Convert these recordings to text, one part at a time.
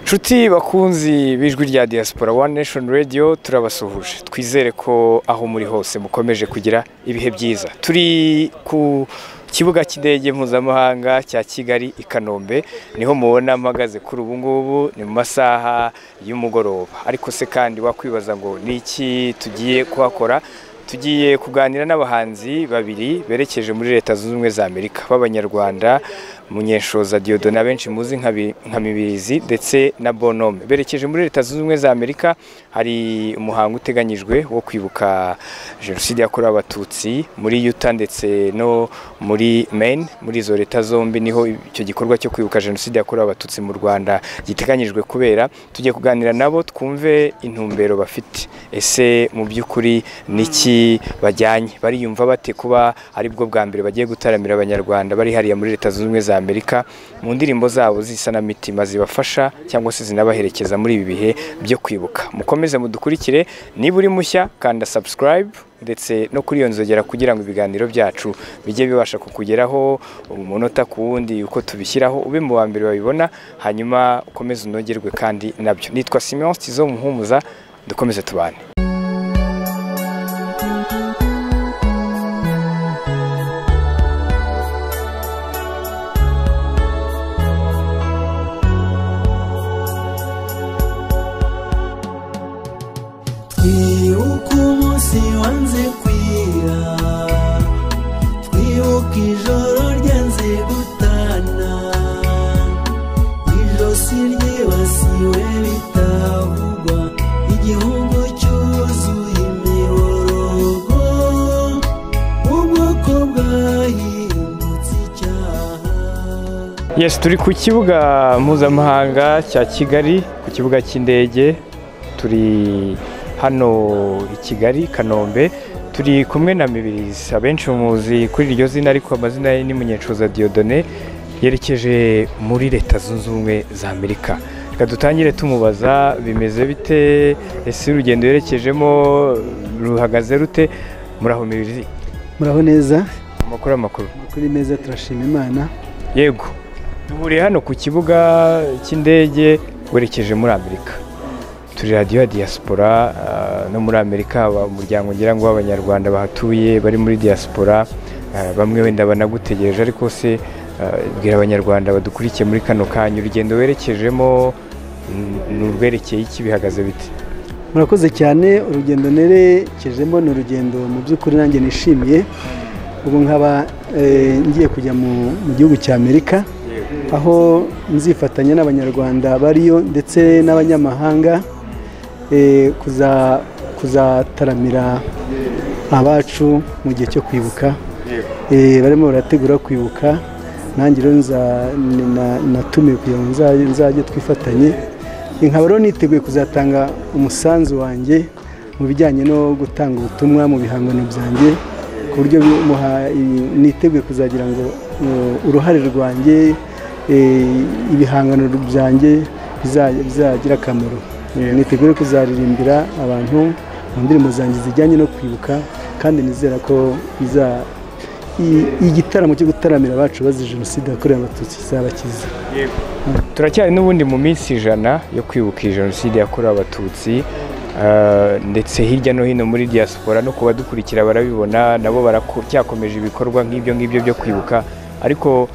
Nshuti bakunzi b'ijwi rya Diaspora One Nation Radio, turabasuhuje. Twizere ko aho muri hose mukomeje kugira ibihe byiza. Turi ku kibuga cy'indege mpuzamahanga cya Kigali i Kanombe, niho mubona mpagaze kuri ubu ngubu, ni mu masaha y'umugoroba. Ariko se kandi wakwibaza ngo niki tugiye kuhakora? Tugiye kuganira n'abahanzi babiri berekeje muri Leta Zunze Ubumwe za Amerika b'Abanyarwanda, Munyenshoza Dieudonné benshi muzi nka Mibirizi ndetse na Bonhomme. Berekeje muri Leta Zunze Ubumwe za Amerika, hari umuhango uteganyijwe wo kwibuka Jenoside yakorewe Abatutsi muri Utah ndetse no muri Maine. Muri izo leta zombi niho icyo gikorwa cyo kwibuka Jenoside yakorewe Abatutsi mu Rwanda giteganyijwe kubera. Tugiye kuganira nabo twumve intumbero bafite, ese mu by'ukuri niki bajyanye, bariyumva bate kuba aribwo bwa mbere bagiye gutaramira Abanyarwanda bari hariya muri Leta Zunze Ubumwe za Amerika mu ndirimbo zabo z'isanamitima zibafasha cyangwa se zinabaherekeza muri ibi bihe byo kwibuka. Mukomeze mudukurikire, niba uri mushya kanda subscribe ndetse no kuri iyo nzogera kugira ngo ibiganiro byacu bijye bibasha kukugeraho umunota ku wundi uko tubishyiraho, ube mu wa mbere babibona, hanyuma ukomeze unogerwe kandi nabyo. Nitwa Simeon Stizo Muhumuza, dukomeze tubane. Twibuka umunsi wanze kwira, twibuka ijoro ryanze gutana, ijosi ryibasiwe bitavugwa, igihugu cyuzuye imiborogo, ubwoko bwahindutse icyaha. Yes, turi ku kibuga mpuzamahanga cya Kigali, ku kibuga cy'indege. Turi hano i Kigali Kanombe, turi kumwe na Mibirizi, abenshi muzi kuri iryo zina ariko amazina ye ni Munyenshoza Dieudonné, yerekeje muri Leta Zunze Ubumwe za Amerika. Reka dutangire tumubaza bimeze bite, ese urugendo yerekejemo ruhagaze rute? Muraho Mibirizi? Muraho neza. Amakuru amakuru. Amakuru meza, turashima Imana. Yego, duhuriye hano ku kibuga cy'indege werekeje muri Amerika. Turi radiyo ya Diaspora, no muri Amerika umuryango ngira ngo w'Abanyarwanda bahatuye bari muri diaspora, bamwe wenda banagutegereje, ariko se bwira Abanyarwanda badukurikiye muri kano kanya, urugendo werekejemo ni urwerekeye iki, bihagaze bite? Murakoze cyane. Urugendo nerekejemo ni urugendo mu by'ukuri nanjye nishimiye. Ubu nkaba ngiye kujya mu gihugu cya Amerika, aho nzifatanya n'Abanyarwanda bariyo ndetse n'abanyamahanga kuzataramira abacu mu gihe cyo kwibuka. Barimo barategura kwibuka, nanjye rero natumiwe kugira ngo nzajye twifatanye. Nkaba rero niteguye kuzatanga umusanzu wanjye mu bijyanye no gutanga ubutumwa mu bihangano byanjye, ku buryo niteguye kuzagira ngo uruhare rwanjye, ibihangano byanjye bizagira akamaro. Niteguye kuzaririmbira abantu mu ndirimbo zanjye zijyanye no kwibuka, kandi nizera ko igitaramo cyo gutaramira abacu bazize Jenoside yakorewe Abatutsi kizaba cyiza. Turacyari n'ubundi mu minsi 100 yo kwibuka Jenoside yakorewe Abatutsi, ndetse hirya no hino muri diaspora no kubadukurikira barabibona, nabo baracyakomeje ibikorwa nk'ibyo ngibyo byo kwibuka. Ariko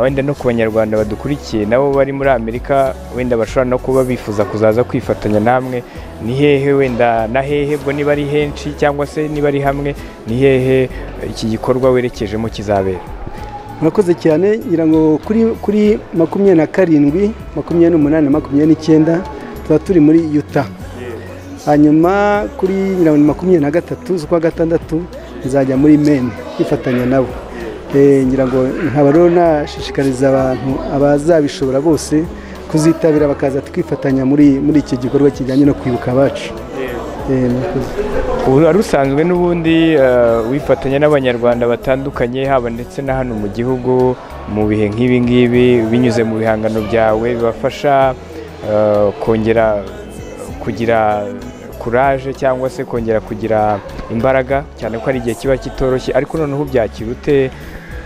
wenda no ku Banyarwanda badukurikiye nabo bari muri Amerika, wenda bashobora no kuba bifuza kuzaza kwifatanya namwe, ni hehe wenda na hehe bwo, niba ari henshi cyangwa se niba ari hamwe, ni hehe iki gikorwa werekejemo kizabera? Murakoze cyane. Ngira ngo kuri 27, 28, 29 tuba turi muri Utah. Hanyuma kuri 23 z'ukwa gatandatu nzajya muri Maine kwifatanya nabo. Ngira ngo nkaba rero nashishikariza abantu abazabishobora bose kuzitabira bakaza twifatanya muri iki gikorwa kijyanye no kwibuka abacu. Wari usanzwe n'ubundi wifatanya n'Abanyarwanda batandukanye, haba ndetse na hano mu gihugu mu bihe nk'ibi ngibi, binyuze mu bihangano byawe bibafasha kongera kugira courage cyangwa se kongera kugira imbaraga, cyane ko ari igihe kiba kitoroshye. Ariko noneho byakira ute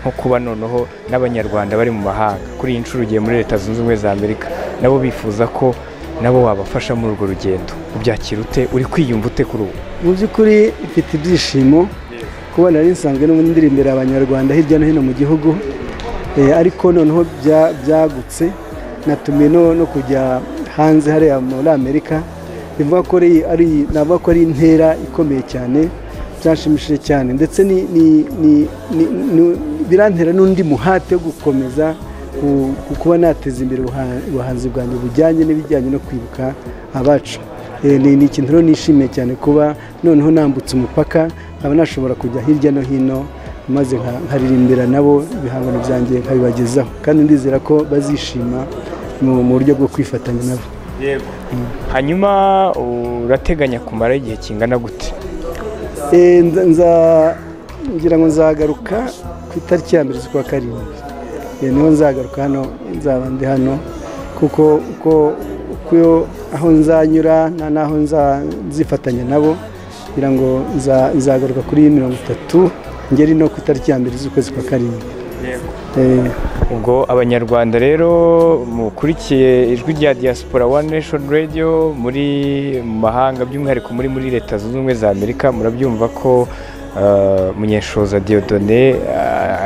nko kuba noneho n'Abanyarwanda bari mu mahanga, kuri iyi nshuro ugiye muri Leta Zunze Ubumwe za Amerika, nabo bifuza ko nabo wabafasha muri urwo rugendo. Ubyakira ute? Uri kwiyumva ute kuri ubu? Mu by'ukuri mfite ibyishimo kuba nari nsanzwe n'ubundi ndirimbira Abanyarwanda hirya no hino mu gihugu, ariko noneho byagutse, natumiwe no kujya hanze hariya muri Amerika. Bivuga ko ari navuga ko ari intera ikomeye cyane, byanshimishije cyane, ndetse birantera n'undi muhate wo gukomeza kuba nateza imbere ubuhanzi bwanjye bujyanye n'ibijyanye no kwibuka abacu. Ni ikintu rero nishimiye cyane kuba noneho nambutse umupaka, nkaba nashobora kujya hirya no hino maze nkaririmbira nabo ibihangano byanjye nkabibagezaho, kandi ndizera ko bazishima mu buryo bwo kwifatanya nabo. Yego. Hanyuma urateganya kumara igihe kingana gute? Ngira ngo nzagaruka ku itariki ya 1 z'ukwa 7. Niho nzagaruka hano, nzaba ndi hano kuko uko aho nzanyura naho nzifatanya nabo, ngira ngo nzagaruka kuri 30 ngeri no ku itariki ya 1 z'ukwezi kwa 7. Yego. Ubwo Abanyarwanda rero mukurikiye ijwi rya Diaspora One Nation Radio muri mahanga, by'umwihariko muri Leta Zunze Ubumwe za Amerika, murabyumva ko Munyenshoza Dieudonné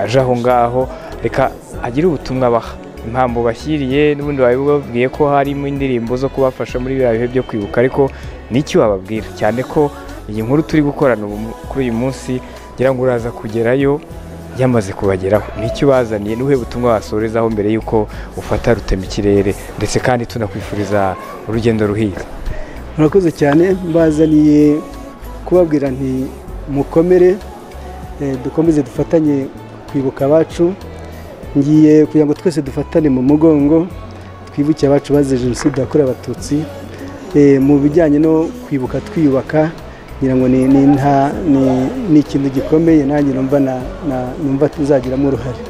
aje aho ngaho, reka agire ubutumwa baha impamvu bashyiriye. N'ubundi babibabwiye ko harimo indirimbo zo kubafasha muri biriya bihe byo kwibuka, ariko n'iki wababwira cyane ko iyi nkuru turi gukorana kuri uyu munsi ngira ngo uraza kugerayo yamaze kubageraho. N'icyo bazaniye, n'uhe butumwa wasorezaho mbere yuko ufata rutemikirere, ndetse kandi tunakwifuriza urugendo ruhire? Murakoze cyane. Mbazaniye kubabwira nti mukomere, dukomeze dufatanye kwibuka abacu. Ngiye kugira ngo twese dufatane mu mugongo twibuke abacu bazize Jenoside yakorewe Abatutsi. Mu bijyanye no kwibuka twiyubaka, ngira ngo ni ikintu gikomeye nanjye numva tuzagiramo uruhare.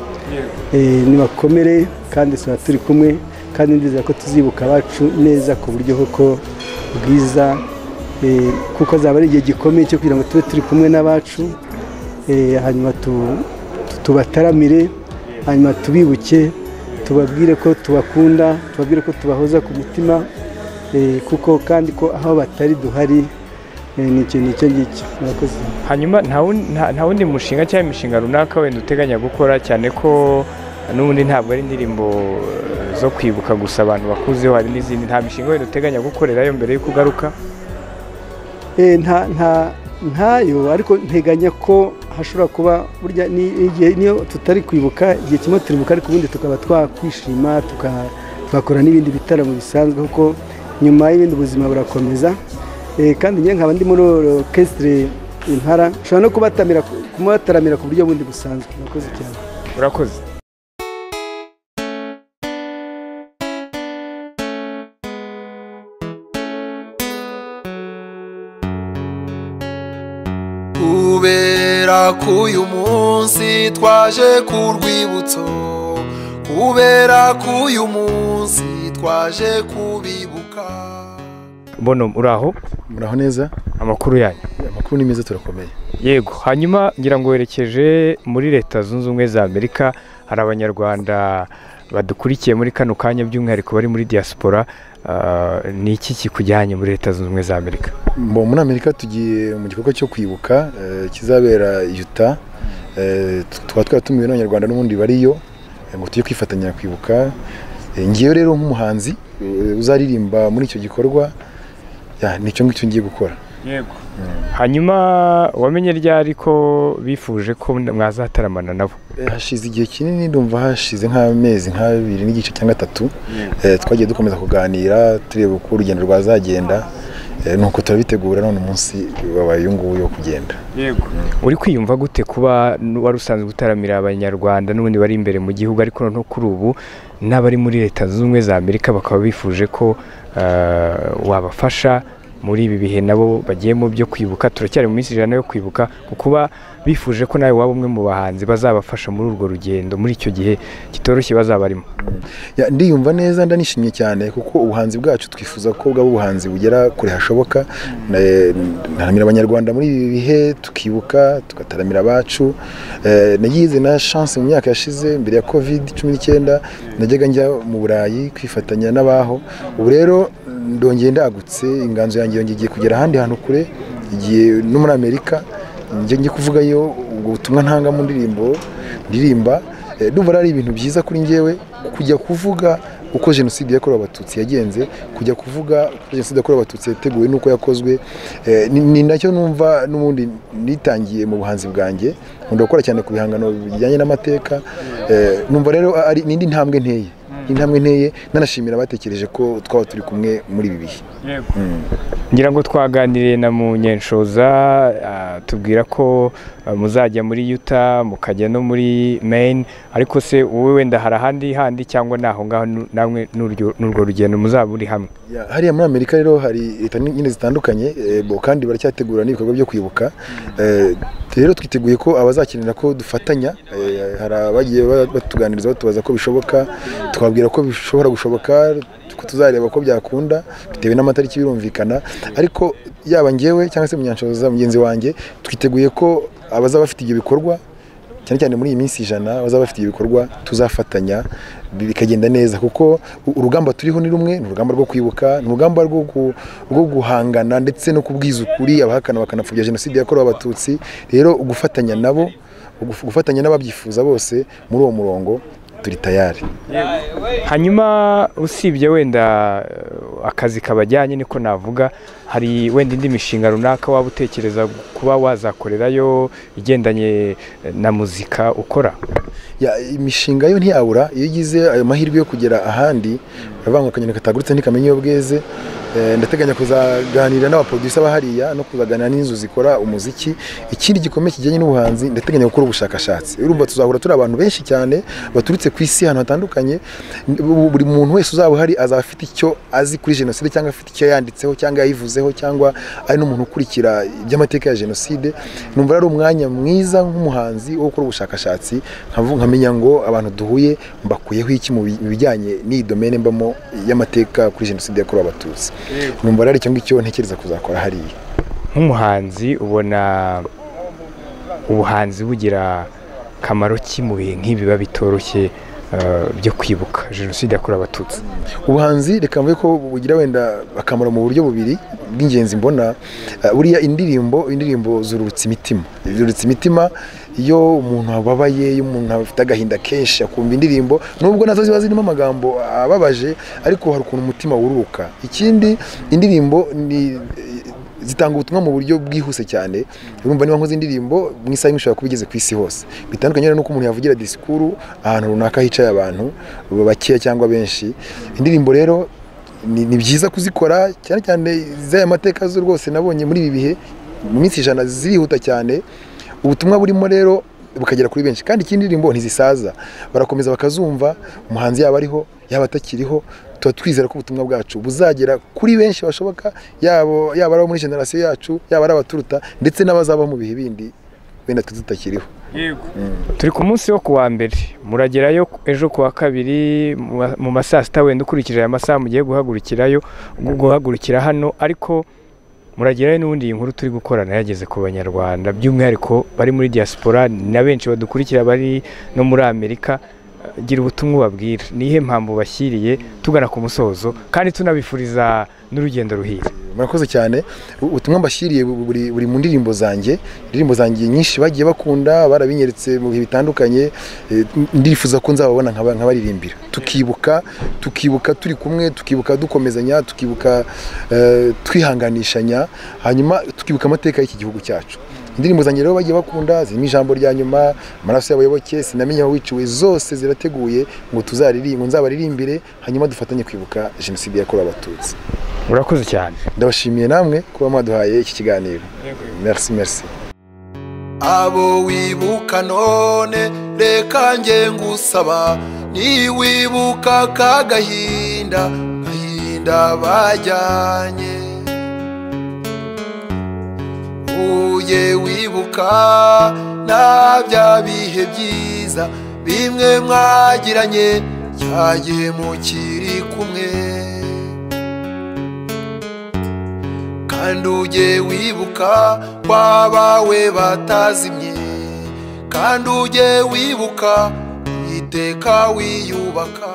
Nibakomere kandi tuba turi kumwe, kandi ndizera ko tuzibuka abacu neza ku buryo koko bwiza, kuko azaba ari igihe gikomeye cyo kugira ngo tube turi kumwe n'abacu, hanyuma tubataramire, hanyuma tubibuke, tubabwire ko tubakunda, tubabwire ko tubahoza ku mutima, kuko kandi ko aho batari duhari. Ni ikintu icyo ngicyo. Murakoze. Hanyuma nta wundi mushinga cyangwa imishinga runaka wenda uteganya gukora, cyane ko n'ubundi ntabwo ari indirimbo zo kwibuka gusa abantu bakuzeho, hari n'izindi? Nta mishinga wenda uteganya gukorerayo mbere y'uko ugaruka? Ntayo, ariko nteganya ko hashobora kuba burya igihe niyo tutari kwibuka, igihe kimwe turibuka, ariko ubundi tukaba twakwishima, tugakora n'ibindi bitaramo bisanzwe, kuko nyuma y'ibindi ubuzima burakomeza. Kandi njye nkaba ndi muri orchestre Impara, nshobora no kubataramira ku buryo bundi busanzwe. Murakoze cyane. Urakoze. Kubera k'uyu munsi twaje ku rwibutso, kubera k'uyu munsi twaje kubibuka. Bono, uraho? Muraho neza. Amakuru yanyu? Amakuru ni meza, turakomeye. Yego. Hanyuma ngira ngo werekeje muri Leta Zunze Ubumwe za Amerika, hari Abanyarwanda badukurikiye muri kano kanya by'umwihariko bari muri diaspora, ni iki kikujyanye muri Leta Zunze Ubumwe za Amerika? Muri Amerika tugiye mu gikorwa cyo kwibuka kizabera Utah. Tukaba twaratumiwe n'Abanyarwanda n'ubundi bariyo ngo tujye kwifatanya kwibuka. Ngiye rero nk'umuhanzi uzaririmba muri icyo gikorwa, nicyo ngicyo ngiye gukora. Yego. Hanyuma wamenye ryari ko bifuje ko mwazataramana nabo? Hashize igihe kinini, ndumva hashize nk'amezi nk'abiri n'igice cyangwa 3. Twagiye dukomeza kuganira tureba uko urugendo rwazagenda, nuko turabitegura, none umunsi wabaye uyu nguyu wo kugenda. Yego. Uri kwiyumva gute kuba wari usanzwe gutaramira Abanyarwanda n'ubundi bari imbere mu gihugu, ariko no kuri ubu n'abari muri Leta Zunze Ubumwe za Amerika bakaba bifuje ko wabafasha muri ibi bihe nabo bagiye mu byo kwibuka. Turacyari mu minsi 100 yo kwibuka, kukuba bifuje ko nawe waba umwe mu bahanzi bazabafasha muri urwo rugendo muri icyo gihe kitoroshye bazabarimo. Ndiyumva neza, ndanishimye cyane kuko ubuhanzi bwacu twifuza ko bwaba ubuhanzi bugera kure hashoboka. Ntaramira abanyarwanda muri ibi bihe, tukibuka, tugataramira abacu. Nagize na chance mu myaka yashize mbere ya COVID-19, najyaga njya mu Burayi kwifatanya n'abaho. Ubu rero ndongeye ndagutse, inganzo yanjye yongeye kugera ahandi hantu kure, igiye no muri Amerika. Njye kuvugayo ubwo butumwa ntanga mu ndirimbo ndirimba. Ndumva ari ibintu byiza kuri njyewe kujya kuvuga uko jenoside yakorewe abatutsi yagenze, kujya kuvuga uko jenoside yakorewe abatutsi yateguwe n'uko yakozwe. Ni nacyo numva n'ubundi nitangiye mu buhanzi bwanjye, nkunda gukora cyane ku bihangano bijyanye n'amateka. Numva rero ari n'indi ntambwe nteye, intambwe nteye, nanashimira abatekereje ko twaba turi kumwe muri ibi bihe. Ngira ngo twaganiriye na Munyenshoza, tubwira ko muzajya muri Utah, mukajya no muri Maine, ariko se wowe wenda hari ahandi handi cyangwa naho ngaho namwe n'urwo rugendo muzaba muri hamwe? Hariya muri Amerika rero hari leta nyine zitandukanye, kandi baracyategura n'ibikorwa byo kwibuka. Rero twiteguye ko abazakenera ko dufatanya, hari abagiye batuganiriza batubaza ko bishoboka, twabwira ko bishobora gushoboka, ko tuzareba ko byakunda bitewe n'amatariki birumvikana. Ariko yaba njyewe cyangwa se Munyanshoza mugenzi wanjye, twiteguye ko abazaba bafite ibyo bikorwa cyane cyane muri iyi minsi 100 abazaba bafite ibyo bikorwa tuzafatanya bikagenda neza, kuko urugamba turiho ni rumwe, ni urugamba rwo kwibuka, ni urugamba rwo guhangana ndetse no kubwiza ukuri abahakana bakanapfobya jenoside yakorewe abatutsi. Rero gufatanya nabo, gufatanya n'ababyifuza bose muri uwo murongo, turi tayari. Hanyuma usibye wenda akazi kabajyanye niko navuga, hari wenda indi mishinga runaka waba utekereza kuba wazakorerayo igendanye na muzika ukora? Imishinga yo ntiyabura. Iyo ugize ayo mahirwe yo kugera ahandi, uravuga akanyoni katagurutse ntikamenya iyo bweze. Ndateganya kuzaganira n'abaproducer bahariya no kuzaganira n'inzu zikora umuziki. Ikindi gikomeye kijyanye n'ubuhanzi, ndateganya gukora ubushakashatsi. Urumva tuzahura turi abantu benshi cyane baturutse ku isi ahantu hatandukanye. Buri muntu wese uzaba uhari azaba afite icyo azi kuri jenoside, cyangwa afite icyo yanditseho, cyangwa yayivuzeho, cyangwa ari n'umuntu ukurikira iby'amateka ya jenoside. Numva ari umwanya mwiza nk'umuhanzi wo gukora ubushakashatsi, nkamenya ngo abantu duhuye mbakuyeho iki mu bijyanye n'iyi domaine mbamo y'amateka kuri jenoside yakorewe abatutsi. Numva ari icyo ngicyo ntekereza kuzakora hariya. Nk'umuhanzi ubona ubuhanzi bugira kamaro ki mu bihe nk'ibi biba bitoroshye byo kwibuka jenoside yakorewe abatutsi? Ubuhanzi reka mvuge ko bugira wenda akamaro mu buryo bubiri bw'ingenzi mbona. Buriya indirimbo zurutsa imitima, zurutsa imitima. Iyo umuntu ababaye, iyo umuntu afite agahinda kenshi akumva indirimbo, nubwo nazo ziba zirimo amagambo ababaje, ariko hari ukuntu umutima wuruka. Ikindi, indirimbo ni zitanga ubutumwa mu buryo bwihuse cyane. Urumva niba nkoze indirimbo mu isaha imwe ishobora kuba igeze ku isi hose, bitandukanye n'uko umuntu yavugira disikuru ahantu runaka hicaye abantu bakeya cyangwa benshi. Indirimbo rero ni byiza kuzikora, cyane cyane z'aya mateka zo rwose nabonye muri ibi bihe mu minsi 100 zirihuta cyane. Ubutumwa burimo rero bukagera kuri benshi, kandi ikindi ndirimbo ntizisaza, barakomeza bakazumva, umuhanzi yaba ariho yaba atakiriho. Tuba twizera ko ubutumwa bwacu buzagera kuri benshi bashoboka, yaba ari abo muri generasiyo yacu, yaba ari abaturuta, ndetse n'abazaba mu bihe bindi wenda tutakiriho. Turi ku munsi wo kuwa mbere, muragerayo ejo kuwa kabiri mu masaa 6 wenda ukurikije aya masaha mugiye guhagurukirayo, guhagurukira hano, ariko muragerayo n'ubundi iyi nkuru turi gukorana yageze ku banyarwanda by'umwihariko bari muri diaspora na benshi badukurikira bari no muri Amerika. Gira ubutumwa ubabwira, nihe mpamvu bashyiriye tugana ku musozo, kandi tunabifuriza n'urugendo ruhire. Murakoze cyane. Ubutumwa mbashyiriye buri mu ndirimbo zanjye, indirimbo zanjye nyinshi bagiye bakunda, barabinyeretse mu bihe bitandukanye. Ndifuza ko nzababona nkabaririmbira, tukibuka turi kumwe, tukibuka dukomezanya, tukibuka twihanganishanya, hanyuma tukibuka amateka y'iki gihugu cyacu. Indirimbo zanjye rero bagiye bakunda zirimo ijambo rya nyuma, amaraso y'abayoboke, sinamenya aho wiciwe, zose zirateguye ngo tuzaririmbe, nzabaririmbire, hanyuma dufatanye kwibuka jenoside yakorewe abatutsi. Murakoze cyane. Ndabashimiye namwe kuba mwaduhaye iki kiganiro. Merci, merci. Abo wibuka none reka nge ngusaba, niwibuka kagahinda gahinda bajyanye. Ujye wibuka na bya bihe byiza bimwe mwagiranye cyagihe mukiri kumwe. Kandi ujye wibuka ko abawe batazimye, kandi ujye wibuka iteka wiyubaka.